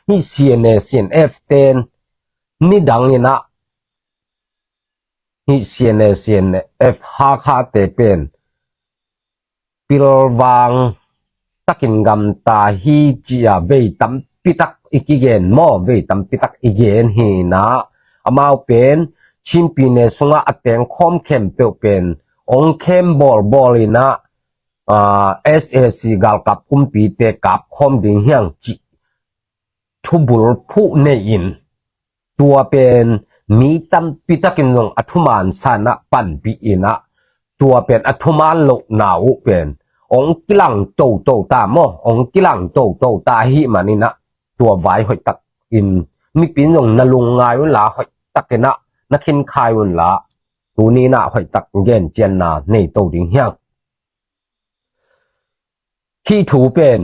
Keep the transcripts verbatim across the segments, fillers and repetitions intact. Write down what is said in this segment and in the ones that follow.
hih C N A, C N F ten nidang in ah hih C N A, C N F Hakha te pen pilvang takin gamta hi ci-a vei tampi tak i kigen maw, vei tampi tak i gen hi in ah, amau pen Chin pyine sungah a teng khawm khempeuh pen ong khem bawlbawl in ah, ah, S A C galkap kumpite kap khawm ding hi hang cih thubul phuh nei in, tua pen mi tampi takin zong a thuman san ah panpih in ah, tua pen a thuman lohna uh pen ong kilang toto ta maw, ong kilang toto ta ahih manin ah, tua vai hoih tak in mipi in zong na lungngai unla, hoih tak in ah na khinkhai unla, tuni in ah hoih tak gen cianna nei to ding hi hang. Hih thu pen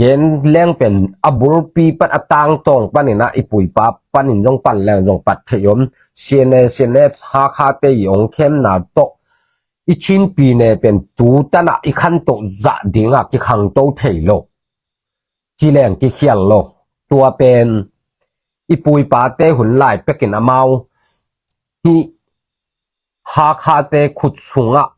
gen leng pen a bulpi pan, a tangtawng panin ah i puipa panin zong pan leng zong pat thei om. C N A, C N F Hakha te i ong khemna tawh i Chin pyine pen tu tan ah i khantoh zah ding ah kikhangto thei lo, ci leng kikhial lo. Tua pen i puipate hun lai pekin amau hih Hakhate khut sungah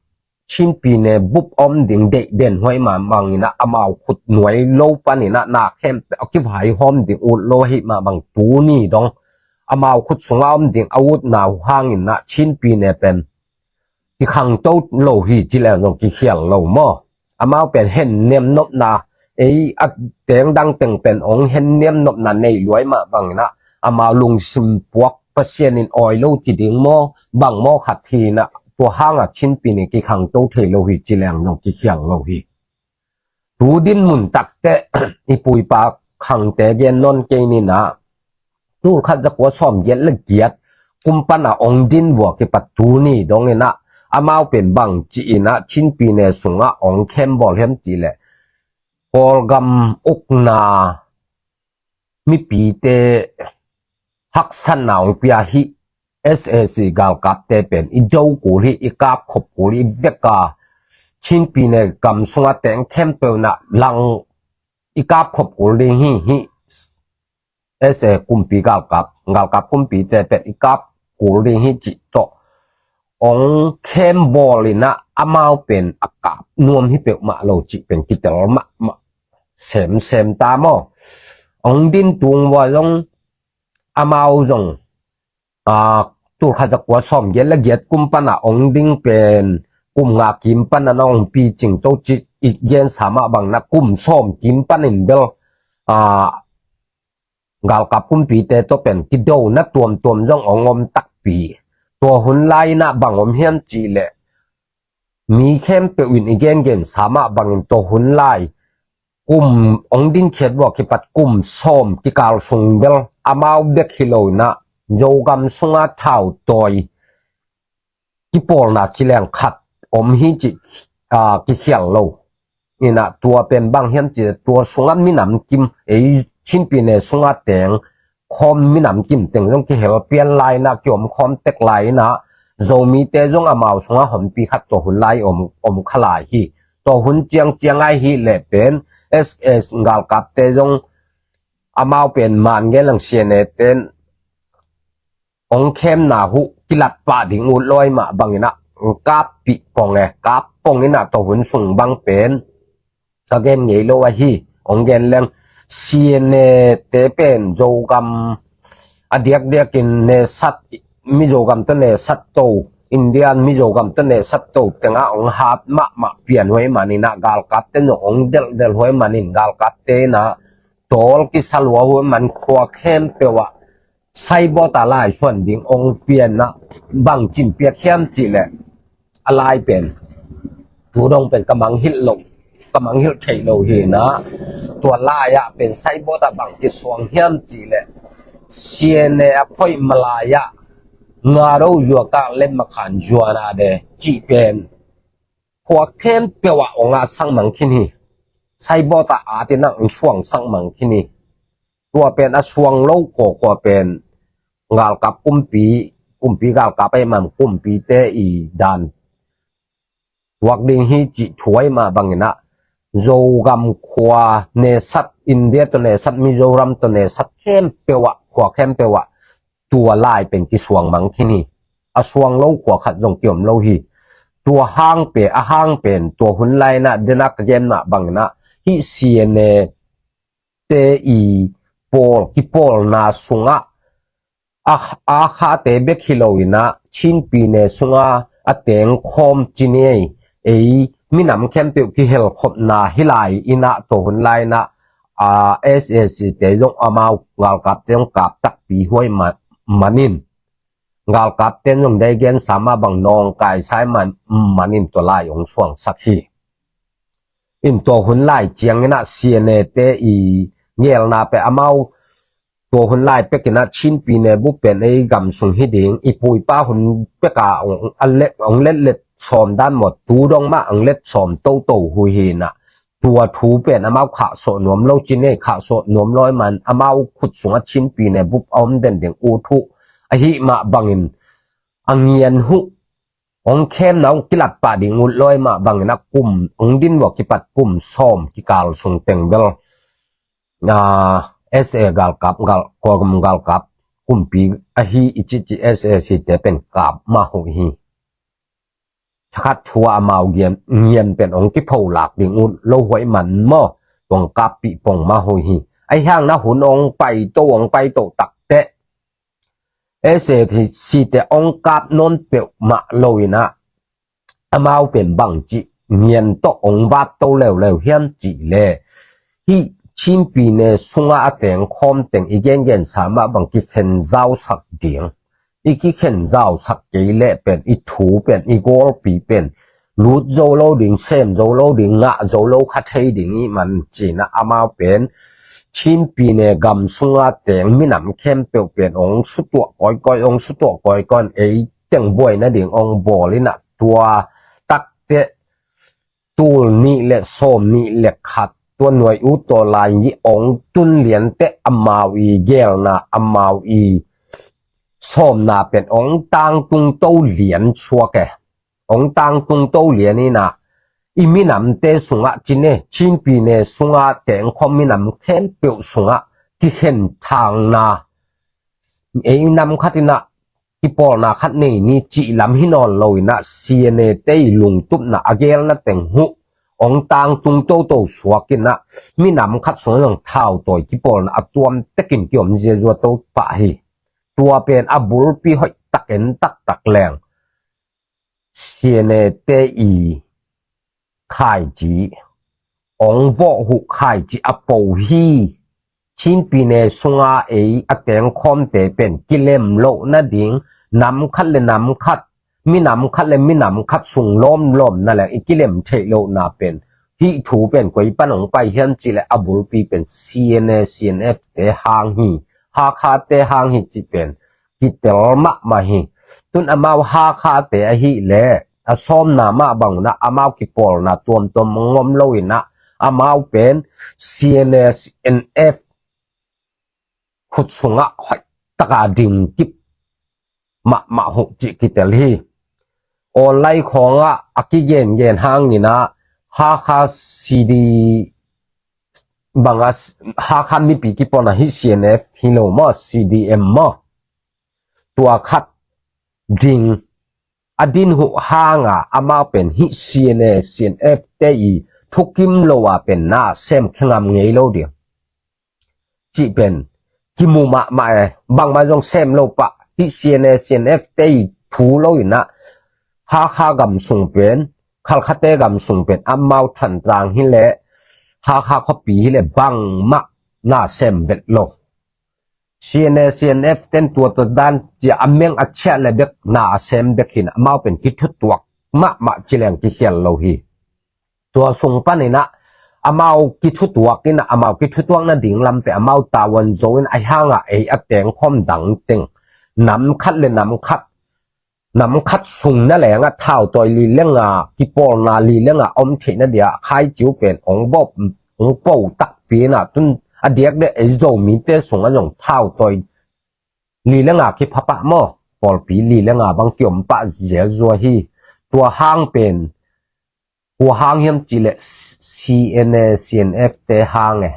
Chin pyine bup om ding deih den huai mah bangin ah, amau khut nuai lo panin ah na khempeuh a kivai hawm ding ut lo ahih mah bang, tuni dong amau khut sungah om ding a utna uh hangin ah Chin pyine pen kikhangto lo hi ci leng zong kikhial lo maw. Amau pen hennem nopna, ei a teng dang teng pen ong hennem nopna nei luai mah bangin ah, amau lungsim puak Pasian in awi lo ci ding maw, bang maw khat hi in ah, tua hang ah Chin pyine kikhangto thei lo hi ci leng zong kikhial lo hi. Tu dinmun takteh i puipa khangte gen nawn kei ning ah, tul khat za kua sawm giat le giat kum pan ah ong din uh a kipat tuni dongin ah, amau pen bang ci-in ah Chin pyine sungah ong khem bawl hiam cih leh, Kawlgam ukna mipite haksatna ong pia hi. S A C galkapte pen i do kul hi, i kap khop kul hi, i vek a Chin pyine gam sungah teng khempeuh in ah lang i kap khop kul ding hi, hi S A kumpi galkap, galkap kumpite pen i kap kul ding hi cih tawh ong khem bawl in ah, amau pen a kap nuam hi peuhmah lo cih pen kitel mahmah semsem ta maw. Ong din tung uh a zong, amau zong, aa, tul khat za kua sawm giat le giat kum pan ah ong ding pen kum nga kim pan ah na ong picing to cih i gensa mah bangin ah, kum sawm kim panin bel, aa, galkap kumpite tawh pen kidona tuamtuam zong ong om takpi. Tua hun lai in ah bang om hiam cih leh, mi khempeuh in i gengensa mah bangin tua hun lai kum ong dinkhiat uh a kipat kum sawm kikal sung bel amau bek hi lo in ah, Zogam sungah thautawi kipawlna ci leng khat om hi cih, aa, kikhial lo. In ah tua pen bang hiam cih leh, tua sungah minam kim, ei Chin pyine sungah teng khawm minam kim teng zong kihel pian lai in ah, kiom khawm tek lai in ah, Zomite zong amau sungah honpi khat tua hun lai om, om kha lai hi. Tua hun ciangciang ahi leh pen S A C galkapte zong amau pen man gen lang C N A ten ong khemna uh kilat pah ding ut lo ahih mah bangin ah, ong kappih pong e, kap pong in ah tua hun sung bang pen ka gen ngei lo ahi. Ong gen leng, C N A te pen Zogam a diakdiakin nesat, Mizogam tawh nesat to, Indian Mizogam tawh nesat to tengah ong hat mahmah pian uh ahih manin ah, galkapte zong ong delhdel uh ahih manin, galkapte in ah tawl kisa lua uh ahih man, khua khempeuh ah saibawta laisuan ding ong pian ah, bang cin piak hiam cih leh, a lai pen tu dong pen ka mangngilh lo, ka mangngilh theih lo hi in ah, tua lai ah pen saibawta bang kisuang hiam cih leh, C N A a phoih malai ah, Ngaro zuak a lem makhan zuan a de cih pen khua khempeuh ah ong atsak mang khin hi. Saibawta at in ah ong suangsak mang khin hi. Tua pen a suang lo khua khua pen galkap kumpi, kumpi galkap ahih man kumpite i dan tuak ding hi cih thu ahih mah bangin ah, Zogam khua nesat, India tawh nesat, Mizoram tawh nesat khempeuh ah, khua khempeuh ah tua lai pen kisuang mang khin hi. A suang lo khua khat zong kiom lo hi. Tua hang pen, a hang pen tua hun lai inah, dena ka gen mah bang inah, hih C N A te i pawl, kipawlna sungah, a, a khate bek hi lo inah, Chin pyine sunga a tengkhawm ci ni ei, ei minam khempeuh kihelkhopna hi lai inah, tua hun lai inah, a, S A C te zong amau galkapte zong kap takpi huai ma-, manin, galkapte zong dei gensa mah bang nawngkai sa i man, manin tua lai hong suangsak hi. In tua hun lai ciang inah C N A te i gelna pen amau tua hun lai pek inah Chin pyine bup pen ei gam sung hi ding, i pu i pa hun pek a hong, a let, hong letlet sawm dan maw, tu dong mah hong let sawm toto hui hi inah, tua thu pen amau khahsawh nuam lo ci ni ei, khahsawh nuam lo i man amau khut sungah Chin pyine bup a om den ding ut uh ahi mah bangin a ngian uh, hong khemna hong kilat pah ding ut lo i mah bang inah, kum hong din vua kipat kum sawm kikal sung teng bel, a, S A galkap, gal, Kawlgam galkap kumpi ahi i cihcih S A C te pen kap mah uh hi. Thakhat thu ah amau ngian, ngian pen hong kipholak ding ut lo huai man maw, tua hong kappih pong mah uh hi. Ahi hang inah hun hong paito, hong paito takteh S A C te hong kap nawn peuhmah lo inah, amau pen bangci ngian tawh hong vat to leuleu hiam cih leh, hih Chin pyine sunga a tengkhawm teng i gengensa mah bang kikhen zausak ding. I kikhen zausak kei leh pen i thu pen, i gawlpi pen lut zo lo ding, sem zo lo ding, ngah zo lo kha thei ding i man ci inah, amau pen Chin pyine gam sunga teng minam khempeuh pen hong sutuah kawikawi, hong sutuah kawikawi in ei teng buai nading hong bawl inah, tua takteh tul nih le sawm nih le khat, tua nuai ut tawh lai i hong tun lianteh amau i gelna, amau i sawmna pen hong tangtung to lian suak e. Hong tangtung to lian inah, i minamte sungah ci ni ei, Chin pyine sunga tengkhawm minam khempeuh sungah kikhen thangna, ei nam khat inah kipawlna khat nei ni cih lam hi nawn lo inah, C N A te i lungtupna a gelna teng uh hong tangtung toto suak inah, minam khat sungah zong thautawi kipawlna a tuam tekin kiom ziazua to pah hi. Tua pen a bulpi hoih tak en taktak leng C N A te i khaici, hong vawh uh khaici a po hi. Chin pyine sunga ei a tengkhawmte pen kilem loh nading, nam khat le nam khat, minam khat le minam khat sung lawmlawmna leng i kilem theih lohna pen, hih thu pen koi pan hong pai hiam cih leh a bulpi pen C N A, C N F te hang hi. Hakha te hang hi cih pen kitel mahmah hi. Tun amau Hakha te ahih leh a sawmna mah bang inah amau kipawlna tuamtuam hong om lo inah, amau pen C N A, C N F khut sungah hoih taka ding kip mahmah uh cih kitel hi. Online khawngah a kigengen hang inah, Hakha C D bangah, Hakha mipi kipawlna hih C N F hi lo maw, C D M maw, tua khat ding a din uh hanga amau pen hih C N A, C N F te i thukim lo a pen na sem khe ngam ngei lo ding cih pen kimu mahmah e. Bangmah zong sem lo pah, hih C N A, C N F te i thu lo inah, Hakha gam sung pen, Khalkhate gam sung pen, amau Thantlang hi leh, Hakha khuapi hi leh bangmah na sem vet lo. C N A, C N F ten tua tua dan cia a meng a ciah le bek na a sem bek hi inah, amau pen kithutuak mahmah ci leng kikhial lo hi. Tua sung pan inah amau kithutuak inah, amau kithutuak nading lam pen amau tavuan zo inah, ahi hangah ei a tengkhawm dang teng nam khat le nam khat, nam khat sung na lengah thautawi li le nga, kipawlna li le nga om theihna dia khaici uh pen hong vawh, hong po takpi inah, tun a diakdiak ei Zomite sungah zong thautawi li le nga kipha pah maw, pawlpi li le nga bang kiom pah ziazua hi. Tua hang pen Kua hang hiam cih leh C N A, C N F te hang e.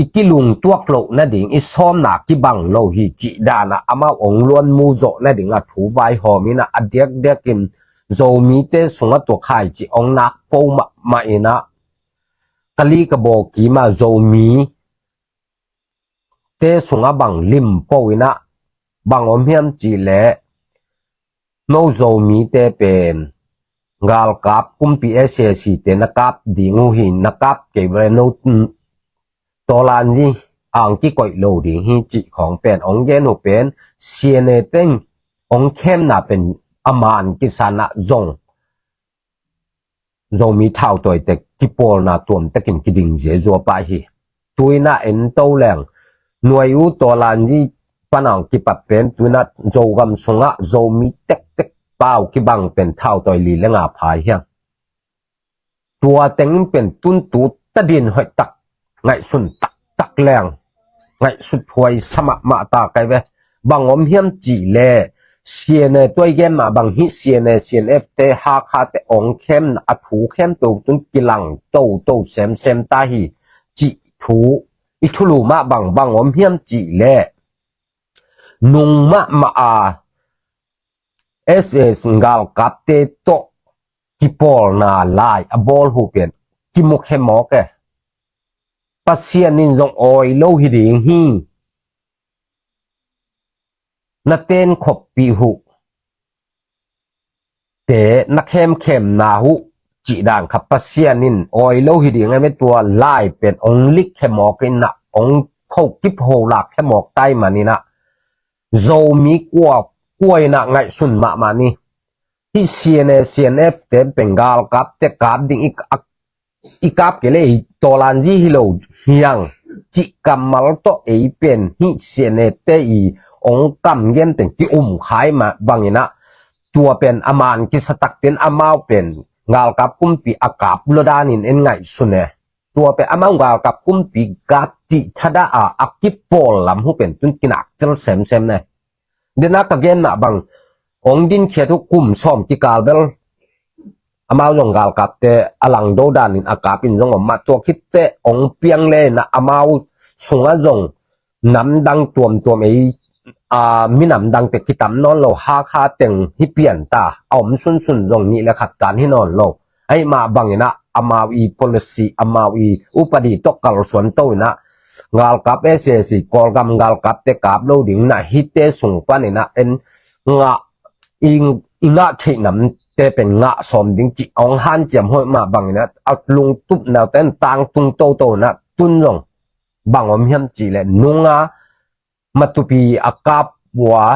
I kilungtuak loh nading, i sawmna kibang lo hi cih dan ah amau ong luanmu zawh nading a thu vaihawm in ah, a diakdiak in Zomite sungah tua khaici ong nak po mahmah in ah, ka li ka baw kim a Zomite sungah bang lim po in ah, bang om hiam cih leh, no Zomite pen galkap kumpi S A C te na kap ding uh hi, na kap kei vele, no Tawlanzi ang kikoih lo ding hi cih khawng pen ong gen uh pen, C N A teng ong khemna pen a man kisan ah zong Zomi thautawite kipawlna tuamtakin kiding ziazua pah hi. Tu in ah en to leng, nuai uh Tawlanzi pan a ong kipat pen tu in ah Zogam sungah Zomi tektek pau kibang pen thautawi li le nga pha hi hang. Tua teng in pen tun tu tadin hoih tak, ngaihsun taktak leng, ngaihsut huai sa mahmah ta kei ve. Bang om hiam cih leh, C N A tua i gen mah bang hi, C N A, C N F te, Hakha te ong khemna a thu khempeuh tun kilang toto semsem ta hi cih thu i thulu mah bang, bang om hiam cih leh, nung mahmah a S A C galkapte tawh kipawlna lai a bawl uh pen kimukhia mawk e. Pasian in zong awi lo hi ding hi. Na ten khoppih uh te, na khemkhemna uh cih dan kha Pasian in awi lo hi ding e. Tua lai pen ong likkhia mawk in ah, ong kho kip ho lakkhia mawk tai man in ah, Zomi kua kua in ah ngaihsun mahmah ni. Hih C N A, C N F te pen galkapte kap ding i, a, i kap kei leh i Tawlanzi hi lo hi hang cih kammal tawh ei pen hih C N A te i ong kam gen pen ki-um khai mah bang in ah, tua pen a man kisa tak pen amau pen galkap kumpi a kap lo dan in en ngaihsun e. Tua pen amau galkap kumpi kap cih thadah a, a kipawl lam uh pen tun kinak tel semsem ne. Dena ka gen mah bang, ong dinkhiat uh kum sawm kikal bel amau zong galkapte a langdo dan in a kap in zong om mah. Tua khit teh ong piang le in ah amau sungah zong namdang tuamtuam ei, a, minamdangte kitam nawn lo, Hakha teng hi pian ta, a om sunsun zong nih le khat kan hi nawn lo. Ahih mah bang in ah amau i policy, amau i upadi tawh kalsuan to in ah, galkap S A C, Kawlgam galkapte kap lo ding in ah, hihte sung pan in ah en ngah, i, i ngah theih namte pen ngah sawm ding cih ong hanciam hoih mah bang in ah, a lungtup naute in tangtung toto in ah, tun zong bang om hiam cih leh, nunga Matupi a kap uh a,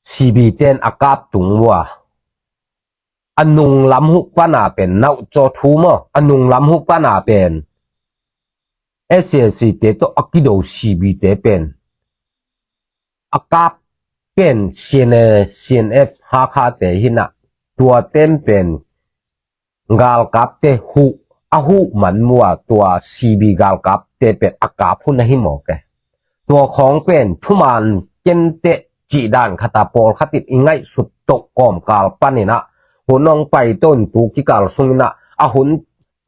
C B ten a kap tung uh a, a nunglam uh pan a pen, nauh caw thu maw, a nunglam uh pan a pen S A C te tawh a kido C B te pen a kap pen C N A, C N F Hakha te hi in ah, tua ten pen galkapte huh, a huh man uh a, tua C B galkapte pen a kap hun ahi mawk e. Tua khawng pen thuman kenteh cih dan khat a, pawlkhat in i ngaihsut toh kawmkal pan in ah, hun ong pai to in tu kikal sung in ah, a hun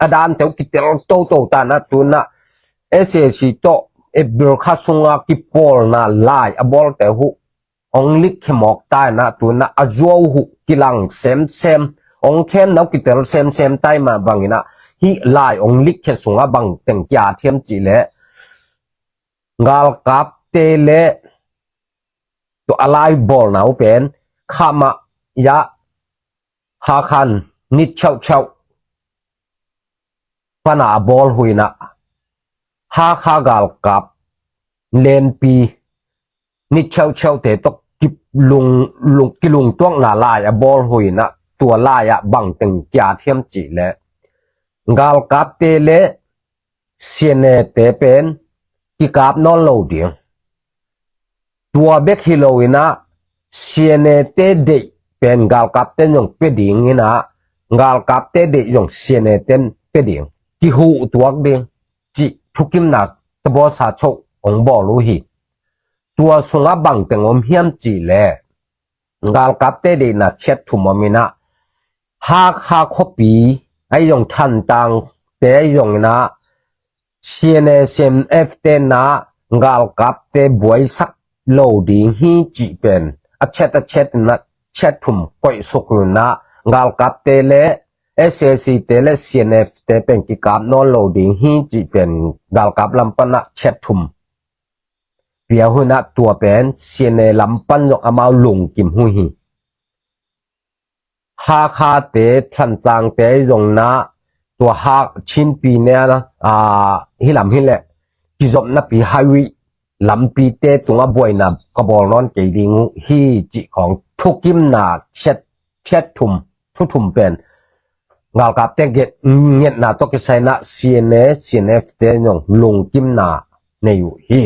a dante uh kitel toto ta in ah, tu in ah S A C tawh April kha sunga kipawlna lai a bawlte uh ong likkhia mawk ta in ah, tu in ah a zuau uh kilang semsem, ong khen nau kitel semsem tai mah bang in ah, hih lai ong likkhia sungah bang teng kia thiam cih leh, galkapte le tua a lai bawlna uh pen khamah ya Hakha in nit chauhchauh pan a bawl uh in ah, Hakha galkap lenpi nit chauhchauhte tawh kilung, lung, kilungtuakna lai a bawl uh in ah, tua lai ah bang teng kia thiam cih leh, galkapte le C N A te pen kikap nawn lo ding. Tua bek hi lo in ah, C N A te deih pen galkapte zong pia ding in ah, galkapte deih zong C N A ten pia ding. Kihuh tuak ding cih thukimna tabawsa choh ong bawl uh hi. Tua sungah bang teng om hiam cih leh, galkapte deihna chiat thum om in ah, Hakha khuapi ahi zong Thantlang te ahi zong inah C N A, C N F te inah galkapte buaisak lo ding hi cih pen a chet a chet inah chet thum koihsuk inah galkapte le S A C te le C N F te pen kikap nawn lo ding hi cih pen galkap lam panah chet thum pia uh inah tua pen C N A lam pan zong amau lungkim uh hi. Hakha te, Thantlang te zong inah tua Hakha Chin pi ne a, a, hi lam hi leh kizopnapi highway lampite tungah buaina ka bawl nawn kei ding uh hi cih khawng thukimna chet, chet thum, thu thum pen galkapte ngetna tawh kisai inah C N A, C N F te zong lungkimna nei uh hi.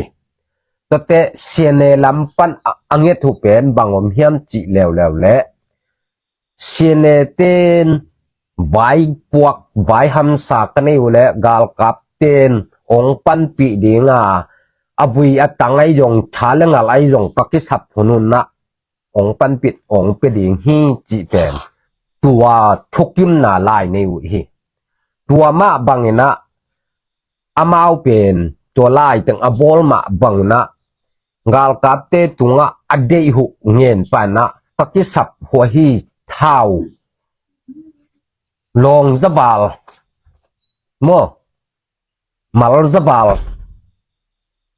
Tuate C N A lam pan a, a nget uh pen bang om hiam cih leuleu leh C N A ten vaipuak, vaihamsa ka nei uh leh galkapten ong panpih ding a, a vui a tang ahi zong, tha le ngal ahi zong ka kisap hun un ah ong panpih, ong pia ding hi cih pen tua thukimna lai nei uh hi. Tua mah bang inah amau pen tua laiteng a bawl mah bang inah galkapte tungah a deih uh ngen pan ah ka kisap uh hi. Thau lawng zaval maw, mal zaval,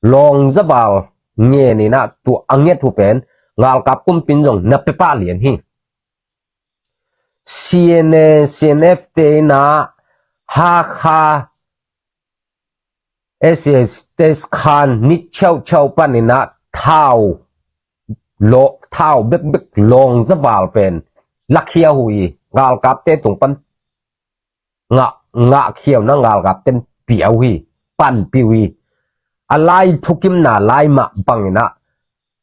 lawng zaval ngen inah tua a nget uh pen galkap kumpi in zong na pia pah lian hi. C N A, C N F te inah Hakha S A C te khan ni cheuhcheuh pan inah thau, lo, thau bekbek lawng zaval pen lakhia uh hi. Galkapte tung pan ngah, ngah khiau na galkapten pia uh hi, panpih uh hi. A lai thukimna lai mah bang inah,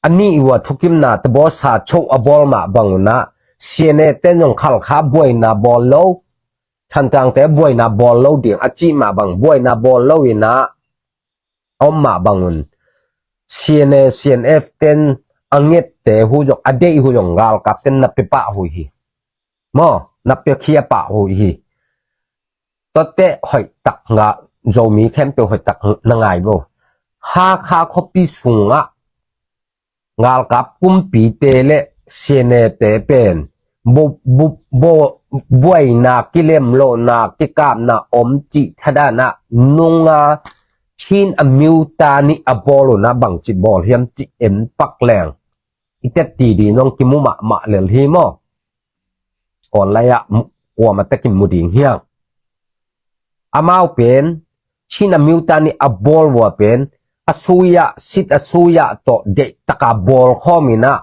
a nih uh a thukimna tabawsa choh a bawl mah bang un ah C N A te zong Khalkha buaina bawl lo, Thantlang te buaina bawl lo ding a cih mah bang, buaina bawl lo inah a om mah bang un C N A, C N F ten a ngette uh zong, a deih uh zong galkapten na pia pah uh hi. Maw, na piakhia pah uh hi. Tuate hoihtak ngah, Zomi khempeuh hoihtak na ngai vo. Hakha khuapi sungah galkap kumpite le C N A te pen bu, bu, bu, buaina, kilemlohna, kikapna om cih thadah inah nunga Chin a miuta nih a bawl un ah bangci bawl hiam cih en pak leng i tetti ding zong kimu mahmah lel hi maw. Online ah kuamah takin mu ding hiang. Amau pen Chin a miuta nih a bawl uh a pen a sui ah, sit a sui ah tawh deihtaka bawl khawm inah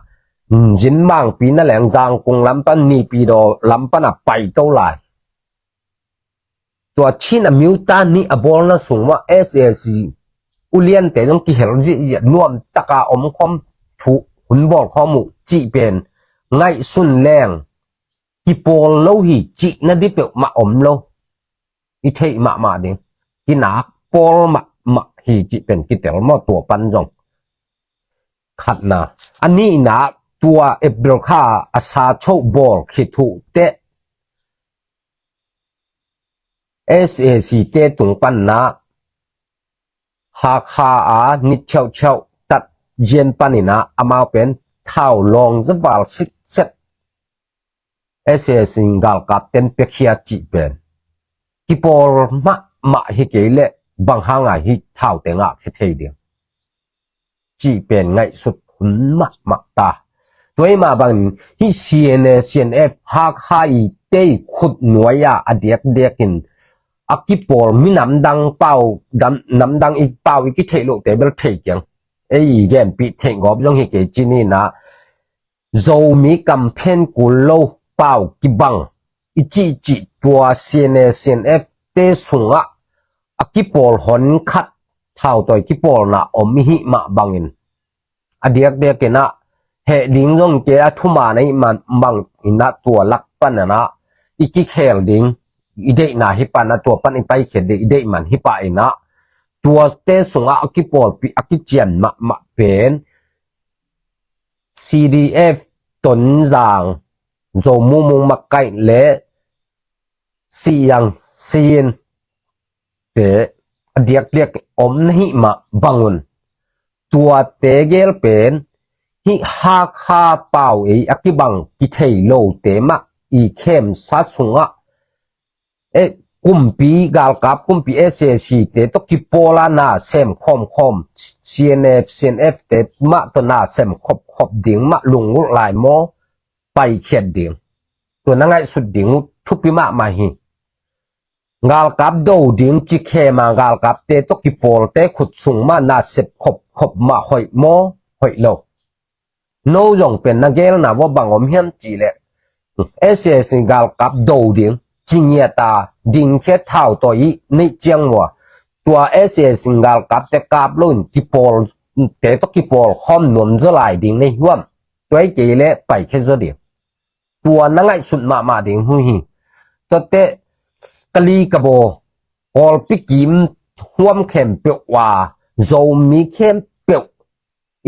Zinmangpi na leng Zangkung lam pan, Naypyidaw lam pan a paito lai. Tua Chin a miuta nih a bawlna sung mah S A C uliante zong kihel zihziah, nuamtaka om khawm, thu hun bawl khawm uh cih pen ngaihsun leng kipawl lo hi cihna dipeuh mah om lo. I theih mahmah ding, kinak pawl mahmah hi cih pen kitel maw tua pan zong. Khatna. A nihna, tua April kha a sa choh bawl khit uh teh S A C te tung pan inah Hakha a ni cheuhcheuh tat zian pan inah amau pen thau lawng zaval sitset S A C in galkapten piakhia cih pen kipawl mahmah hi kei leh bang hanga hih thaute ngah khia thei ding cih pen ngaihsut hun mahmah ta. Tua ahih mah bangin hih C N A, C N F, Hakha i te i khut nuai-ah a diakdiakin a kipawl, minam dang pau, dam, nam dang i pau i kitheih lohte bel thei kiang. Ei i genpih theih gawp zong hi kei ci ni inah Zomi kam phen kul lo pau kibang i cihcih tua C N A, C N F te sungah a kipawl hon khat thautawi kipawlna om i hih mah bangin a diakdiak inah heh ding zong kei a thuman ahih man bang inah tua lak pan inah i kikhel ding i deihna hi pah inah tua pan i paikhiat ding i deih man hi pah inah tuate sungah a kipawlpih a kician mahmah pen C D F Tonzang, Zo Mung Mung Makaih le Siang Sian te a diakdiak om na hih mah bangun, tuate gel pen hih Hakha pau ei a kibang kithei lote mah i khemsa sungah, e, kumpi, galkap kumpi S A C te tawh kipawl a na sem khawmkhawm, C N F, C N F te mah tawh na sem khopkhop ding mah lungulh lai maw, paikhiat ding. Tua na ngaihsut ding uh thupi mahmah hi. Galkap do ding ci khem a, galkapte tawh kipawlte khut sung mah na sem khopkhop mah hoih maw, hoih lo? No zong pen na gelna vua bang om hiam cih leh, S A C galkap do ding ci ngiat a, dingkhia thau tawi i neih ciang vua, tua S A C galkapte kap loin kipawlte tawh kipawl khawm nuam zaw lai ding na hi hiam? Tua hi kei leh paikhia zaw ding. Tua na ngaihsut mahmah ding uh hi. Tuate ka li ka baw, Kawlpi kim huam khempeuh a, Zomi khempeuh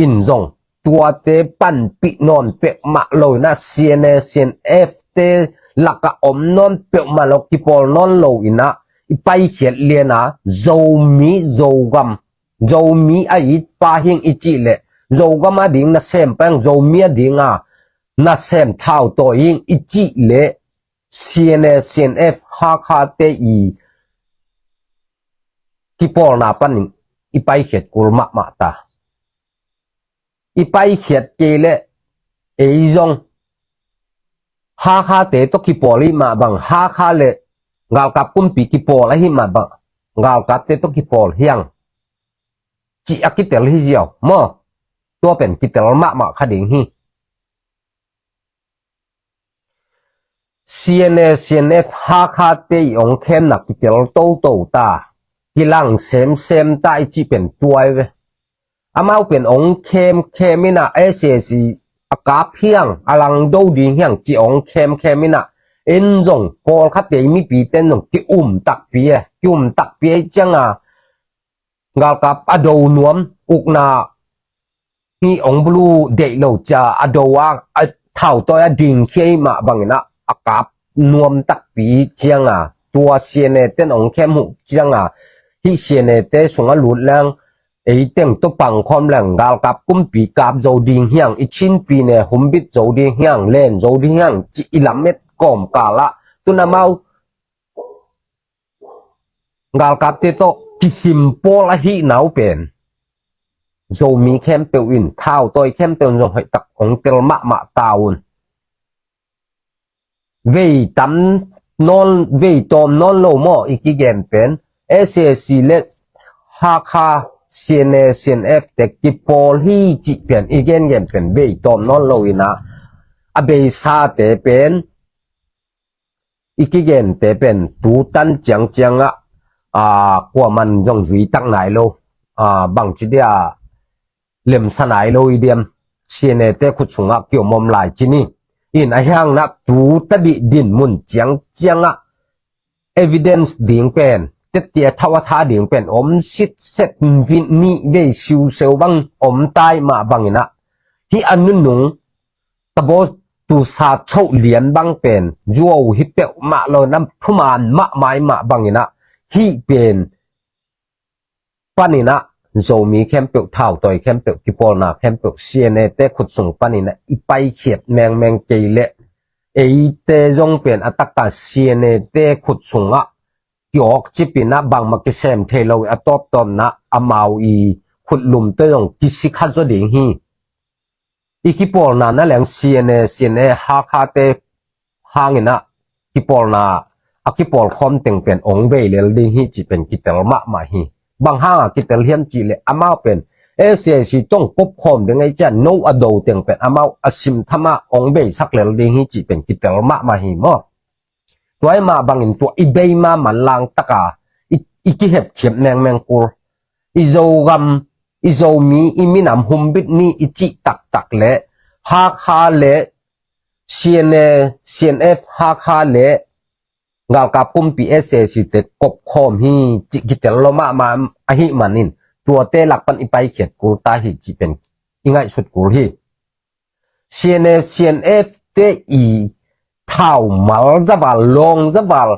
in zong tuate panpih nawn peuhmah lo in a, C N A, C N F te lakah om nawn peuhmah lo, kipawl nawn lo in a, i paikhiat lian a, Zomi, Zogam, Zomi a it pa hi ing i cih leh, Zogam a ding nasem pa hi ing, Zomi a ding a nasem thau tawi hi ing i cih leh, C N A, C N F, Hakha te i kipawlna panin i paikhiat kul mahmah ta. I paikhiat kei leh ei zong Hakha te tawh kipawl hi mah bang, Hakha le galkap kumpi kipawl ahi mah bang, galkapte tawh kipawl hi ing cih a kitel hi ziau maw? Tua pen kitel mahmah kha ding hi. C N A, C N F, Hakha te i ong khemna kitel toto ta, kilang semsem ta i cih pen tua hi ve. Amau pen ong khemkhem in a, S A C a kap hi ing, a langdo ding hi ing ci ong khemkhem in a, en zong pawlkhat te i mipite zong ki-um takpi e, ki-um takpi e ciang a, galkap a do nuam, ukna hi ong bulu deih lo cia a do a, a thau tawi a dingkhia hi mah bangin a, a kap nuam takpi ciang a, tua C N A ten ong khem uh ciang a, hih C N A te sung a lut leng, ei teng tawh pangkhawm leng galkap kumpi kap zo ding hi ing, i Chin pi ne humbit zo ding hi ing, len zo ding hi ing ci i lamet kawmkal ah, tun amau galkapte tawh kisim pawl ahihna uh pen Zomi khempeuh in, thau tawi khempeuh in zong hoih tak ong tel mahmah ta un. Vei tam nawn, vei tawm nawn lo maw i kigen pen, S A C le Hakha, C N A, C N F te kipawl hi cih pen i gengen pen vei tawm nawn lo in a, a beisate pen i kigente pen tu tan ciangciang ah, a, kuaman zong zui tak nai lo, a, bangci dia lemsa nai lo i diam, C N A te khut sungah kiomom lai ci ni. In a hiang nak tu tadih dinmun ciangciang ah evidence ding pen, tettia thau a tha ding pen om sitset, nih vei siuseu bang om tai mah bangin ah, hih a nunung tabaw tusa choh lian bang pen zuau hi peuhmah lo, nam thuman mahmah i mah bangin ah, hih pen panin ah Zomi khempeuh, thau tawi khempeuh, kipawlna khempeuh C N A te khut sung panin ah i paikhiat mengmeng kei leh, eite zong pen a taka C N A te khut sungah kiawk cipin ah bangmah kisem thei lo i a tawptawpna amau i khutlumte zong kisi kha zaw ding hi. I kipawlna na leng C N A, C N A Hakha te hangin ah kipawlna, a kipawl khawm teng pen ong bei lel ding hi cih pen kitel mahmah hi. Bang hanga kitel hiam cih leh amau pen S A C tawh kop khawm ding ahi ciang no a do teng pen amau a simtham ah ong beisak lel ding hi cih pen kitel mahmah hi maw? Tua i mah bangin tua i bei ma manlang taka i, i kihepkhiat mengmeng kul. I Zogam, i Zomi, i minam humbit ni i cih taktak leh Hakha le C N A, C N F Hakha le galkap kumpi S A C te kop khawm hi cih kitel lo mahmah ahih manin tuate lak pan i paikhiat kul ta hi cih pen i ngaihsut kul hi. C N A, C N F te i thau mal zaval, lawng zaval,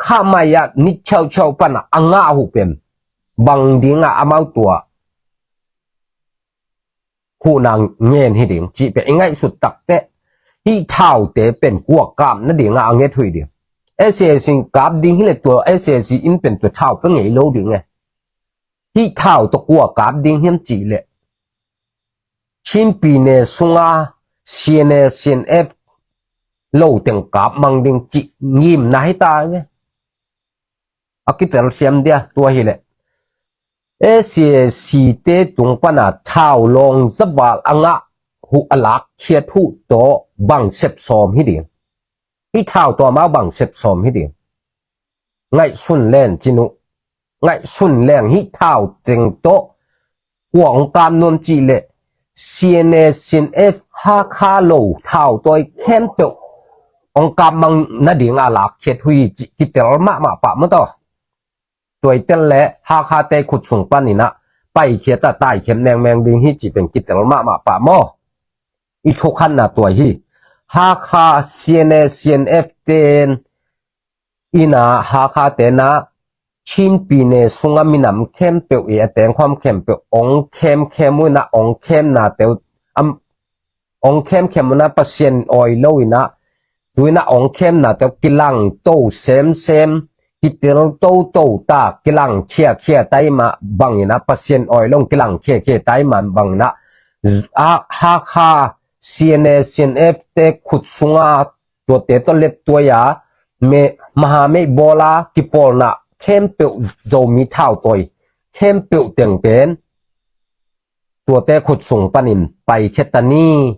kha mai-ah ni chauchau panah a ngah uh pen bang dingah amau tua huhna ngen hi ding cih pen i ngaihsut takteh, hih thaute pen kua kap nadingah a nget uh hi ding. S A C kap ding hileh tua S A C in pen tua thau pia ngei lo ding e. Hih thau tawh kua kap ding hiam cihleh, Chin pyine sunga C N A, C N F lo teng kap mang ding cih ngimna hi ta ve. A kitelsiam dia tua hileh, S A C te tung pana thau lawng zaval a ngah uh, a lakkhiat uh tawh bang sep sawm hi ding. Hih thau tawh amau bang sep sawm hi ding. Ngaihsun len cin uh. Ngaihsun leng hih thau teng tawh kua hong kap nuam cihleh, C N A, C N F, Hakha lo thau tawi khempeuh hong kap mang nading a lakkhiat uh hi cih kitel mahmah pah maw taw. Tua i tel leh Hakha te khut sung panin ah paikhiat a taikhiat mengmeng ding hi cih pen kitel mahmah pah maw. I thukhatna tua hi. Hakha, C N A, C N F ten in ah, Hakha ten ah, Chin pyine sunga minam khempeuh i a tengkhawm khempeuh hong khemkhem uh in ah, hong khemnate uh, am, hong khemkhem uh in ah, Pasian awi lo in ah, tu in ah hong khemnate uh kilangto semsem, kitel toto ta, kilang khiakhia tai mah bangin ah, Pasian awi lo in kilang khiakhia tai mah bangin ah, a, Hakha, C N A, C N F te khut sunga tuate tawh lettuai a, me, maha meih bawl a kipawlna khempeuh, Zomi thau tawi khempeuh teng pen tuate khut sung panin paikhiat ta ni.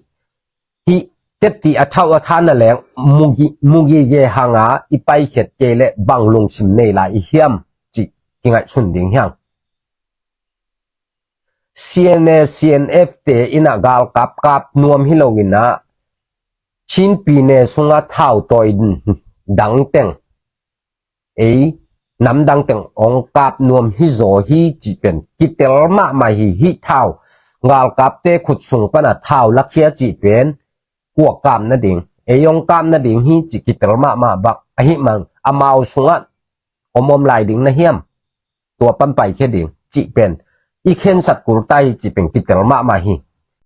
Hih tetti a thau a thana leng mugi, mugige hanga i paikhiat kei leh bang lungsim nei lai i hiam cih kingaihsun ding hiang. C N A, C N F te in ah galkap kap nuam hi lo in ah, Chin pyine sunga thau tawi dang teng, ei, nam dang teng hong kap nuam hi zaw hi cih pen kitel mahmah hi. Hih thau, galkapte khut sung pana thau lakhia cih pen kua kap nading, ei hong kap nading hi cih kitel mahmah bang ahih mang, amau sungah om om lai ding na hiam? Tua pan paikhia ding cih pen i khensat kul ta hi cih pen kitel mahmah hi.